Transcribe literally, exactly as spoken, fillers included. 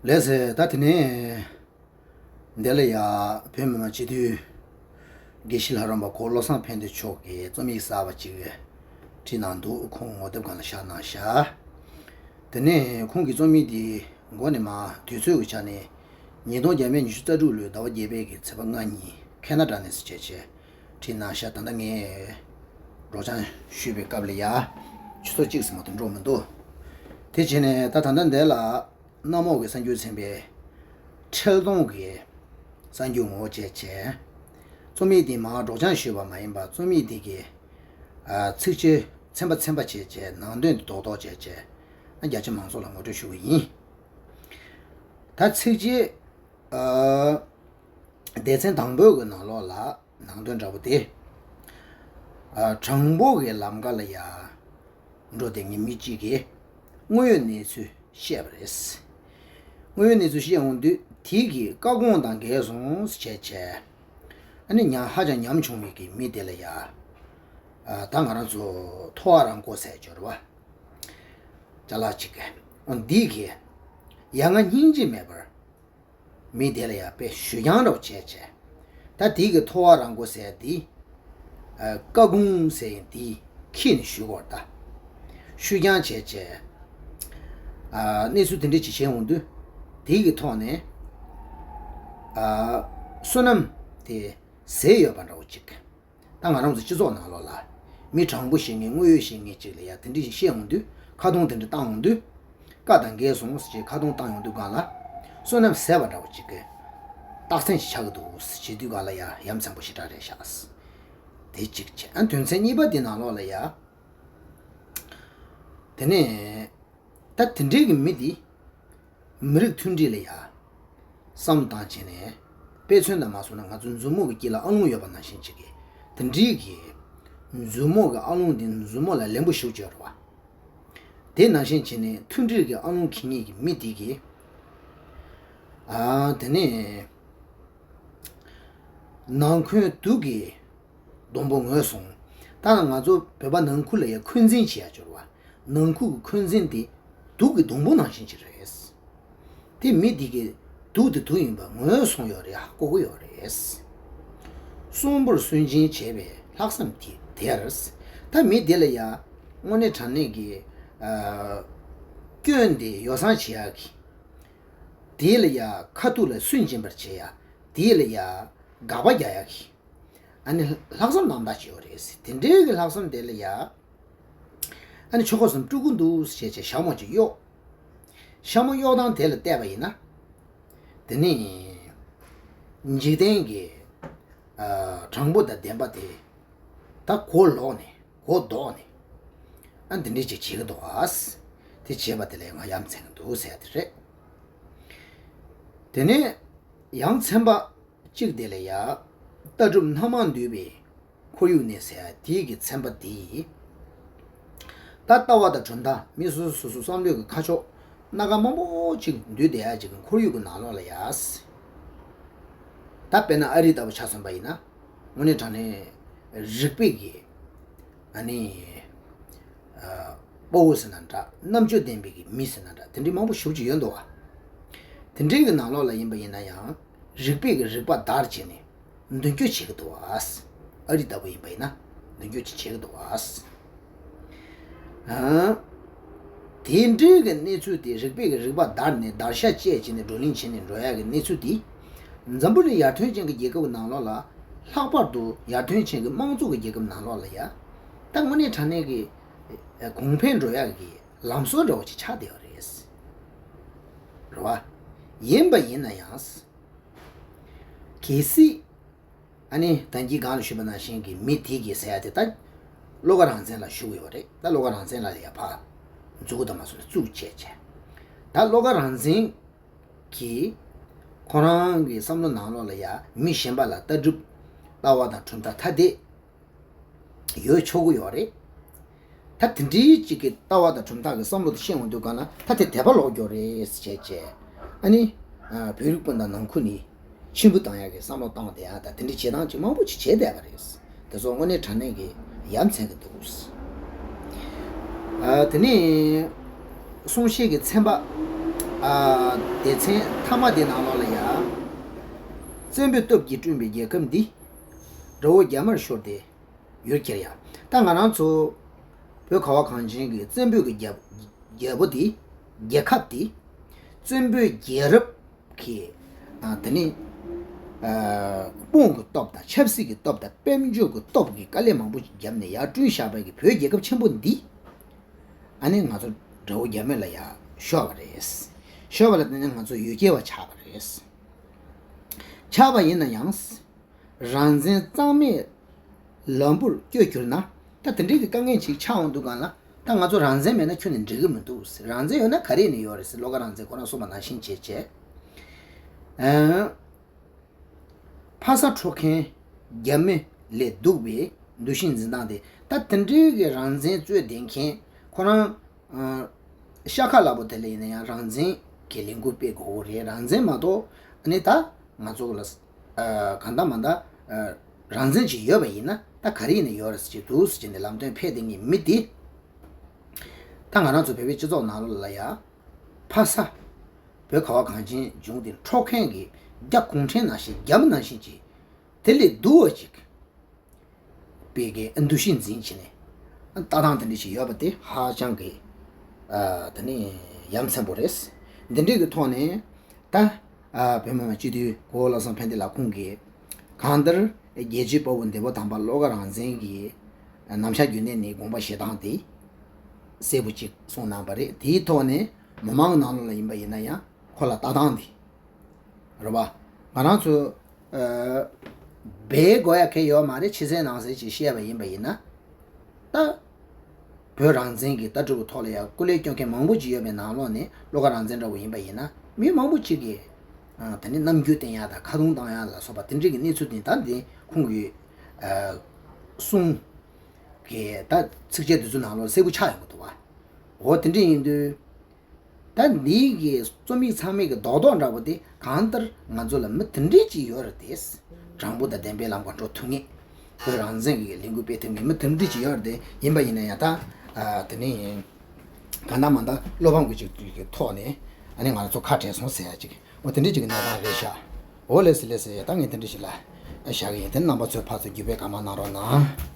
ལགས་སེ། ད་དེ་ནས་འདི་ལ་ཡ་བོད་མི་མང་སྤྱི་འཐུས་དགེ་བཤེས་ལྷ་རམས་པ་གོ་བློ་བཟང་ཕན་བདེ་མཆོག་གིས་རྩོམ་ཡིག་གསར་པ་ཅིག་བྲིས་གནང་འདུག་ཁོང་ངོ་དེབ་སྒང་ལ་བཞག་གནང་ཤག་དེ་ནས་ཁོང་གི་རྩོམ་ཡིག་འདི་མགོ་ནས་མར་དུས་ཚོད་ཀྱི་ཆ་ནས་ཉིས་སྟོང་བརྒྱ་མེད་ཉི་ཤུ་རྩ་དྲུག་ལོའི་ཟླ་བ་བརྒྱད་པའི་གི་ཚེས་པ་ལྔ་ཉིན་ཁེ་ན་ཌ་ནས་སུ་བྱས་བྱས་བྲིས་གནང་ཤག་ད་ལྟ་ངས་སྒྲོག་སྦྱང་ཞུས་པའི་སྐབས་ལ་ཡ་ཆུ་ཚོད་གཅིག་ཙམ་མ་གཏོགས་འགྲོ་མི་འདུག་དེ་བྱས་ནས་ད་ད་ལྟ་འདི་ལ་གནམ་འོག་གི་གསར་འགྱུར་ཚན་པའི་འཕྲལ་སྡོམ་གྱི་གསར་འགྱུར་ངོ་བོ་བཅས་བྱས། རྩོམ་ཡིག་འདི་མར་སྒྲོག་སྦྱང་ཞུས་པ་མ་ཡིན་པར་རྩོམ་ཡིག་འདི་གི་ཨ་ཚིགས་བཅད་ཚན་པ་ཚན་པ་བྱས་བྱས་ནང་དོན་འདི་རྡོག་རྡོག་བྱས་བྱས་ཨ་རྒྱ་ཆེ་མང་ཚོགས་ལ་ངོ་སྤྲོད་ཞུ་གི་ཡིན། ད་ཚིགས་བཅད་ཨ་སྡེ་ཚན་དང་པོའི་གི་ནང་ལོགས་ལ་ནང་དོན་འདྲ་པོ་དེ། ཨ་དྲང་པོ་གི་ལམ་ཁ་ལ་ཡ་འགྲོ་དེ་ངས་མི་གཅིག་གིས་དངོས་ཡོད་གནས་ཚུལ་བཤད་པ་རེད། དངོས་ཡོད་གནས་ཚུལ་བཤད་འོང་དུས་དེ་གི་བཀའ་དགོངས་དང་འགལ་སོང་ཟེར་བྱས་བྱས། ཨ་ནི་ཡང་ཧ་ཅང་ཉམ་ཆུང་བའི་གི་མི་དེ་ལ་ཡ། ཨ་ད་ང་རང་ཚོ་ཐོ་བ་རང་མགོ་ཟེར་སྦྱོར་བ། ཅ་ལག་ཅིག་གི་འོ་འདི་གི་ཡ་ང་སྙིང་རྗེ་མེད་པར། མི་དེ་ལ་ཡང་དཔེ་ཞུ་རྐྱང་འདྲ་པོ་བྱས་བྱས། ད་དེ་གི་ཐོ་བ་རང་མགོ་ཟེར་དེ། ཨ་བཀའ་དགོངས་ཟེར་ཡིན་དེ་ཁྱེད་ནས་ཞུ་དགོས་ད། ཞུ་རྐྱང་བྱས་བྱས། ཨ་གནས་ཚུལ་དེ་འདྲ་ཅིག་བྱས་འོང་དུས། དེ་གི་ཐོག་ནས། ཨ་བསོད་ནམས་དེ་ཟད་ཡོད་པ་འདྲ་པོ་ཅིག་ད་ང་རང་ཚོ་སྤྱི་ཚོགས་ནང་ལོགས་ལ་མི་དྲང་པོ་བཤད་མཁན་དངོས་ཡོད་བཤད་མཁན་ཅིག་ལ་ཡ་དེ་འདྲ་ཞིག་བཤད་འོང་དུས་ཁ་རྡུང་དེ་འདྲ་བཏང་འོང་དུས། བཀའ་དང་འགལ་སོང་ཟེར་ཁ་རྡུང་བཏང་ཡོང་དུས་སྒང་ལ། བསོད་ནམས་ཟད་པ་འདྲ་པོ་ཅིག་གི་རྟགས་མཚན་ཞིག་ཆགས་ཀྱི་འདུག་ཟེར་བྱེད་དུས་སྒང་ལ་ཡ་ཡ་མཚན་པོ་ཞེ་དྲག་རེད་ཤག་དེ་གཅིག་བྱས། ཨ་དོན་ཚན་གཉིས་པ་དེ་ནང་ལོགས་ལ་ཡ། དེ་ནས། ད་དེ་འདྲའི་གི་མི་དེ། མི་རིགས་མཐུན་སྒྲིལ་ལ་ཡ། བསམ་བློ་བཏང་བྱས་ནས། དཔེ་མཚོན་དུ་མ་སོང་ན་ང་ཚོ་མཛུབ་མོ་གི་དཀྱིལ་ལ་ཨ་ལོང་ཡོད་པ་ནང་བཞིན་ཅིག་གི། དེ་འདྲའི་གི། མཛུབ་མོ་གི་ཨ་ལོང་དེ་མཛུབ་མོ་ལ་ལེན་པོ་ཞུགས་བྱས་རེད་བ། དེ་ནང་བཞིན་བྱས་ནས་མཐུན་སྒྲིལ་གྱི་ཨ་ལོང་ཁེངས་མཁན་གྱི་མི་དེ་གིས། ཨ་དེ་ནས་ནང་ཁུལ་སྡུག་གི་སྡོང་པོ་ངོས་བཟུང་། ད་ང་ཚོ་བོད་པ་ནང་ཁུལ་ལ་ཡ་འཁོན་འཛིན་བྱེད་ཡ་སྦྱོར་བ། ནང་ཁུལ་གྱི་འཁོན་འཛིན་དེ་སྡུག་གི་སྡོང་པོ་ནང་བཞིན་ཅིག་རེད། དེ་མི་དེ་གིས་སྡུག་དེ་སྡུག་ཡིན་པ་ངོས་བཟུང་ཡོད་རེད། ཧ་གོ་གི་ཡོད་རེད། གསོན་པོར་སུན་འབྱིན་བྱས་པའི་ལྷག་བསམ་དེ་དེར། ད་མི་དེ་ལ་ཡ་དངོས་གནས་དྲང་གནས་ཀྱི་ཨ་སྐྱོན་དེ་ཡོ་བསྲང་བྱེད་ཡག་གི། དེ་ལ་ཡ་ཁ་ཐུག་ལ་སུན་འབྱིན་པར་བྱེད་ཡ། དེ་ལ་ཡ་དགག་པ་རྒྱག་ཡག་གི། ཨ་ནི་ལྷག་བསམ་རྣམ་དག་ཅིག་ཡོད་རེད། དེ་འདྲའི་གི་ལྷག་བསམ་དེ་ལ་ཡ། ཨ་ནི་ཆོལ་ཁ་གསུམ་དཀྲུག་གི་འདུག་ཟེར་བྱས་ཞྭ་མོ་ཅིག་གཡོགས། ཞྭ་མོ་གཡོགས་སྟངས་དེ་ལ་བལྟས་པ་ཡིན་ན། དེ་ནི། འཇིག་རྟེན་གྱི། ཨ་དྲང་པོ་དང་བདེན་པ་དེ། ད་གོ་ལོག་ནས་གོ་ལྡོག་ནས། ཨ་འདི་འདྲ་ཅིག་བྱེད་ཀྱི་འདུག་ཨ། དེ་བྱས་པ་དེ་ལ་ང་ཡ་མཚན་གྱི་འདུག་ཟེར་ཡ་དེ་རེད། དེ་ནས་ཡང་ཚན་པ་གཅིག་དེ་ལ་ཡ། ལྟ་གྲུབ་སྣ་མང་འདུས་པའི་ཁོར་ཡུག་ནས་ཟེར་ཡ་དེའི་གི་ཚན་པ་དེ། ད་ལྟ་བ་དང་གྲུབ་མཐའ་མི་སོ་སོ་སོ་སོ་བསམ་བློའི་གི་ཁ་ཕྱོགས་སྣ་ཁ་མང་པོ་ཅིག་འདུས་བསྡད་ཡ་ཅིག་གི་ཁོར་ཡུག་གི་ནང་ལོགས་ལ་ཡ། ད་དཔེར་ན་ཨ་རི་ལྟ་བུ་ཆ་མཚོན་པ་ཡིན་ན། དངོས་གནས་དྲང་གནས་རིག་པའི་གི། ཨ་ནི། ཨ་དཔའ་བོ་ཟེར་ན་འདྲ། རྣམ་དཔྱོད་ལྡན་པའི་གི་མི་ཟེར་ན་འདྲ། དེ་འདྲའི་མང་པོ་ཞེ་པོ་ཅིག་ཡོད་འདུག་བ། དེ་འདྲའི་གི་ནང་ལོགས་ལ་ཡིན་པ་ཡིན་ན་ཡང་རིག་པའི་གི་རིག་པ་བདར་བྱས་ནས་མདུན་སྐྱོད་བྱེད་ཀྱི་འདུག་བ། ཨ་རི་ལྟ་བུ་ཡིན་པ་ཡིན་ན་མདུན་སྐྱོད་ཅིག་བྱེད་ཀྱི་འདུག་བ། ཨ། དེ་འདྲའི་གི་གནས་ཚུལ་དེ་རིག་པའི་གི་རིག་པ་བདར་ནས་བདར་ཤ་བཅད་བྱས་ནས་བགྲོ་གླེང་བྱས་ནས་འགྲོ་ཡ་གི་གནས་ཚུལ་དེ། འཛམ་བུ་གླིང་ཡར་ཐོན་ཅན་གྱི་རྒྱལ་ཁབ་ནང་ལོགས་ལ། ལྷག་པར་དུ་ཡར་ཐོན་ཅན་གྱི་དམངས་གཙོ་གི་རྒྱལ་ཁབ་ནང་ལོགས་ལ་ཡ། ད་དངོས་གནས་དྲང་གནས་ཀྱི་གོང་འཕེལ་འགྲོ་ཡག་གི་ལམ་སྲོལ་འདྲ་བོ་ཅིག་ཆགས་བསྡད་ཡོད་རེད། རེད་བ། ཡིན་པ་ཡིན་ན་ཡང་། གལ་སྲིད། ཨ་ནི་ད་གིན་སྒང་ལ་ཞུས་པ་ནང་བཞིན་གྱི་མི་དེ་གིས་ཟེར་ཡ་དེ་ད། བློ་དགའ་རང་བཙན་ལ་ཞུ་གི་ཡོད་རེད། ད་བློ་དགའ་རང་བཙན་ལ་ཡ་ཕར། མཛུ་གུ་དང་མ་སོང་ན་བཙུགས་བྱས་བྱས། ད་བློ་དགའ་རང་བཙན་གྱིས། ཁོ་རང་གི་བསམ་བློ་ནང་ལོགས་ལ་ཡ་མི་གཞན་པ་ལ་ལྟ་གྲུབ། ལྟ་བ་དང་གྲུབ་མཐའ་ཐ་དད། ཡོད་ཆོག་གི་ཡོད་རེད། ད་དེ་འདྲའི་གཅིག་གི་ལྟ་བ་དང་གྲུབ་མཐའ་གི་བསམ་བློ་དེ་བཤད་འོང་དུས་ག་ན་ད་དེ་དད་པ་ལོག་འགྱོ་རེད་ཟེར་བྱས་བྱས། ཨ་ནི། བོད་རིགས་སྤུན་ཟླ་ནང་ཁུལ་ནས་ཕྱིར་འབུད་བཏང་ཡག་གི་བསམ་བློ་བཏང་བསྡད་ཡག་ད་དེ་འདྲའི་བྱེད་སྟངས་ཅིག་མང་པོ་ཅིག་བྱས་བསྡད་པ་རེད། དེ་ཚོ་དངོས་གནས་དྲང་གནས་ཀྱི་ཡ་མཚན་གྱི་འདུག་ཨ་དེ་ནས་གསུང་བཤད་ཀྱི་ཚན་པ་ ཨ། སྡེ་ཚན་མཐའ་མ་དེ་ནང་ལོགས་ལ་ཡ། བཙན་པོའི་སྟོབས་ཀྱིས་བསྐྲུན་པའི་རྒྱལ་ཁབ་འདི། དགྲ་བོ་རྒྱ་མར་ཤོར་ཏེ་ཡུལ་གྱར་ཡ། ད་ང་རང་ཚོ་བོད་ཁ་བ་གངས་ཅན་གྱི་བཙན་པོའི་གི་རྒྱལ་རྒྱལ་པོ་དེ། རྒྱལ་ཁབ་དེ། བཙན་པོའི་རྒྱལ་རབས་ཀྱི། ཨ། དེ་ནི། ཨ། དཔུང་གི་སྟོབས་དང་ཆབ་སྲིད་ཀྱི་སྟོབས་དང་དཔལ་འབྱོར་གྱི་སྟོབས་ཀྱི་དཀའ་ལས་མང་པོ་བརྒྱབ་ནས་ཡར་བསྐྲུན་བཞག་པའི་གི་བོད་རྒྱལ་ཁབ་ཆེན་པོ་འདི། ཨ་ནི་ང་ཚོ་དགྲ་བོ་རྒྱ་མི་ལ་ཡ་ཤོར་བ་རེད། ཤོར་བ་ལ་བརྟེན་ནས་ང་ཚོ་ཡུལ་གྱར་བ་ཆགས་པ་རེད། ཆགས་པ་ཡིན་ན་ཡང་། རང་བཙན་གཙང་མའི་ལམ་བུར་བསྐྱོད་གྱུར་ན། ད་དེ་འདྲའི་གི་དཀའ་ངལ་ཅིག་ཆགས་འོང་དུས་སྒང་ལ། ད་ང་ཚོ་རང་བཙན་མེད་ན་ཁྱོན་ནས་འགྲིག་གི་མི་འདུག་རང་བཙན་ཡོད་ན་ག་རེ་ནས་ཡོད་རེད་ཟེར། བློ་དགའ་རང་བཙན་ཁོ་རང་གསུངས་པ་ནང་བཞིན་བྱས་བྱས། ཨ། ཕ་ས་འཕྲོག་མཁན་རྒྱ་མི་ལས་སྡུག་པའི་འདུ་ཤེས་འཛིན་སྟངས་དེ། ད་དེ་འདྲའི་གི་རང་བཙན་རྩོད་བསྡད་མཁན་ཁོ་རང་། ཨ། ཤ་ཁ་སླ་པོ་དེ་ལ་ཡིན་ན་ཡང་རང་བཙན་གྱི་ལས་འགུལ་སྤེལ་དགོས་རེད། རང་བཙན་མ་གཏོགས་ཨ་ནི་ད་ང་ཚོ་ལ། ཨ། གང་ལྟར་མ་ལྟར། ཨ། རང་བཙན་ཅིག་ཡོད་པ་ཡིན་ན་ད་ག་རེ་ཡིན་ན་ཡོད་རེད་ཟེར་གྱི་འདུག་ཟེར་གྱི་ནས་ལམ་སྟོན་ཕེབས་བསྡད་མཁན་མི་དེ། ད་ང་རང་ཚོ་བོད་པའི་སྤྱི་ཚོགས་ནང་ལོགས་ལ་ཡ། ཕ་ས་བོད་ཁ་བ་གངས་ཅན་ལྗོངས་འདི་འཕྲོག་མཁན་གྱི་རྒྱ་གུང་ཁྲན་ནང་བཞིན་རྒྱ་མི་ནང་བཞིན་གྱི་དེ་ལས་སྡུག་པ་ཅིག་པའི་གི་འདུ་ཤེས་འཛིན་བྱས་ནས་ལྟ་སྟངས་དེ་འདྲ་ཞིག་ཡོད་པ་དེ་ཧ་ཅང་གི། ཨ། དེ་ནི་ཡ་མཚན་པོ་རེད། འདི་འདྲའི་གི་ཐོག་ནས་ད། ཨ། བོད་མི་མང་སྤྱི་འཐུས་གོ་བོ་བློ་བཟང་ཕན་བདེ་ལགས་ཁོང་གིས་གང་ལྟར་རྒྱལ་གཅེས་དཔའ་བོ་འདས་པོ་དམ་པ་བློ་དགའ་རང་བཙན་གྱི་རྣམ་གཞག་རྒྱུན་གནས་ནས་དགོངས་པ་བཞེས་སྟངས་དེ་གསལ་པོ་ཅིག་གསུངས་གནང་པ་རེད། དེའི་ཐོག་ནས་མི་མང་ནང་ལོགས་ལ་ཡིན་པ་ཡིན་ན་ཡང་ཁོ་ལ་ལྟ་སྟངས་དེ། རེད་པ། ང་རང་ཚོ། ཨ། སྦས་དགོས་ཡ་གང་ཡོད་མ་རེད། ཕྱི་གསལ་ནང་གསལ་ཅིག་བཤད་པ་ཡིན་པ་ཡིན་ན། ད་བོད་རང་བཙན་གྱི་ལྟ་གྲུབ་ཀྱི་ཐོག་ལ་ཡང་སྐུ་ལས་སྐྱོན་མཁན་མང་པོ་ཅིག་ཡོད་པའི་ནང་ལོགས་ནས་བློ་དགའ་རང་བཙན་འདྲ་བོ་ཡིན་པ་ཡིན་ན། མི་མང་པོ་ཅིག་གིས། ཨ། ད་ནི་རྣམ་འགྱུར་བསྟན་ཡ་དང་ཁ་རྡུང་བཏང་ཡ་ལ་སོགས་པ་དེ་འདྲའི་གི་གནས་ཚུལ་དེ་ད་འདི་ཁོང་གི། ཨ། གསུང་གི་ད་ཚིགས་བཅད་དེ་ཚོ་ནང་ལོགས་གསལ་པོ་ཆགས་ཡོང་གི་འདུག་པ། འོ་དེ་འདྲ་ཡིན་དུས། ད་འདི་གི་རྩོམ་ཡིག་ཚང་མའི་གི་རྡོག་རྡོག་འདྲ་པོ་དེ་གང་ལྟར་ང་ཚོ་ལ་མི་དེ་འདྲས་ཅིག་ཡོད་རེད་དེ། དྲང་པོ་དང་བདེན་པའི་ལམ་ཁ་འགྲོ་ཐུབ་ངེས། བོད་རང་བཙན་གྱི་ལས་འགུལ་སྤེལ་ཐུབ་ངེས་མི་དེ་འདྲས་ཅིག་ཡོད་རེད་དེ། ཡིན་པ་ཡིན་ན་ཡང་ད། ཨ། དེ་ནི་གང་ལྟར་མ་ལྟར་བློ་ཕམ་གྱི་ཅིག་གི་ཐོག་ནས་ཨ་ནི་ང་ཚོ་ཁ་བྲལ་སོང་ཟེར་ཡ་ཅིག་འོ་དེ་འདྲས་ཅིག་གི་གནས་སྟངས་རེད་ཤག་འོ་ལགས་སེ་ལགས་སེ། ད་ངས་དེ་འདྲས་ཞིག་ལ་བཞག་གི་ཡིན། དེ་ནི་རྣམ་པ་ཚོས་ཕར་ཚུར་བརྒྱུད་སྤེལ་གང་མང་གནང་རོགས་གནང་།